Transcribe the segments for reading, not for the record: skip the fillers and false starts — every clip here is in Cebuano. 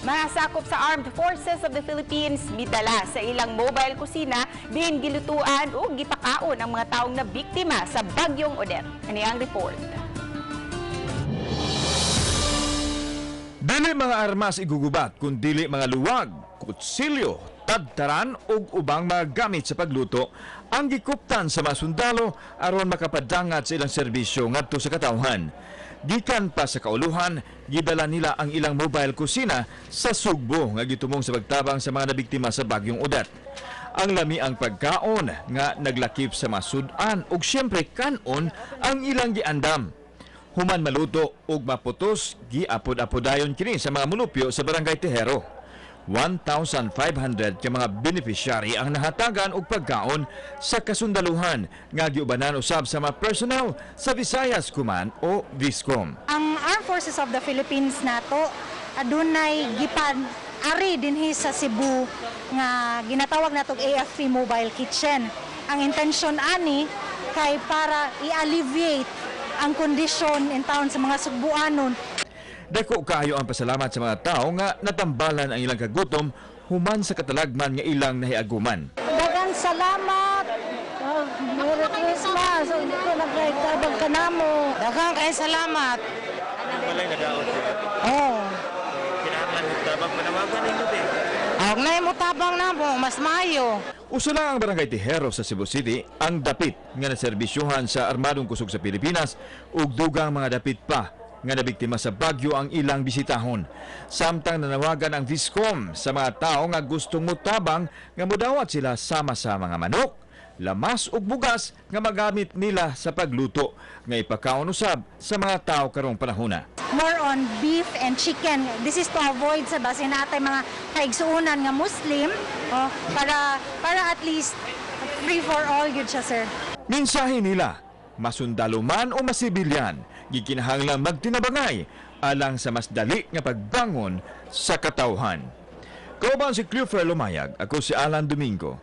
Mga sakop sa Armed Forces of the Philippines midala sa ilang mobile kusina diin gilutuan ug gipakaon ang mga taong nabiktima sa Bagyong Odette. Ani ang report. Dili mga armas igugubat kun dili mga luwag, kutsilyo, tadtaran ug ubang mga gamit sa pagluto ang gikuptan sa mga sundalo aron makapadangat sa ilang serbisyo ngadto sa katawhan. Gikan pa sa kauluhan, gidala nila ang ilang mobile kusina sa Sugbo nga gitumong sa pagtabang sa mga nabiktima sa Bagyong Odette. Ang lami ang pagkaon nga naglakip sa mga sudan ug siyempre kanon ang ilang giandam. Human maluto ug maputos, giapod-apodayon kini sa mga mulupyo sa Barangay Tejero. 1,500 ka mga beneficiary ang nahatagan og pagkaon sa kasundaluhan nga giubanan usab sa mga personnel sa Visayas Command o VISCOM. Ang Armed Forces of the Philippines nato adunay gipan ari dinhi sa Cebu nga ginatawag natog AFP Mobile Kitchen. Ang intention ani kay para i-alleviate ang kondisyon in town sa mga Sugbuanon. Dako kaayo ang pasalamat sa mga tao nga natambalan ang ilang kagutom human sa katalagman nga ilang nahiaguman. Daghang salamat. Oh, Merry Christmas. Hindi ko nagtabang kanamo. Daghang kay salamat. Walay nadaot sila. Oh. Kinahanglan mo tabang panawagan ninyo be. Og nay mo tabang namo, mas maayo. Usa lang ang Barangay Tejero sa Cebu City ang dapit nga naserbisyuhan sa Armadong Kusog sa Pilipinas ug dugang mga dapit pa nga nabiktima sa bagyo ang ilang bisitahon. Samtang nanawagan ang Viscom sa mga tao nga gustong mutabang nga mudawat sila sama sa mga manok, lamas ug bugas nga magamit nila sa pagluto nga ipakaon usab sa mga tao karong panahona. More on beef and chicken. This is to avoid sa basin natay mga kaigsuonan nga Muslim, oh, para at least free for all gyud siya, sir. Mensahe nila, masundalo man o masibilyan, gikinahanglan magtinabangay alang sa mas dali nga pagbangon sa katawhan. Kauban si Clifford Lumayag, ako si Alan Domingo.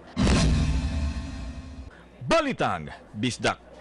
Balitang Bisdak.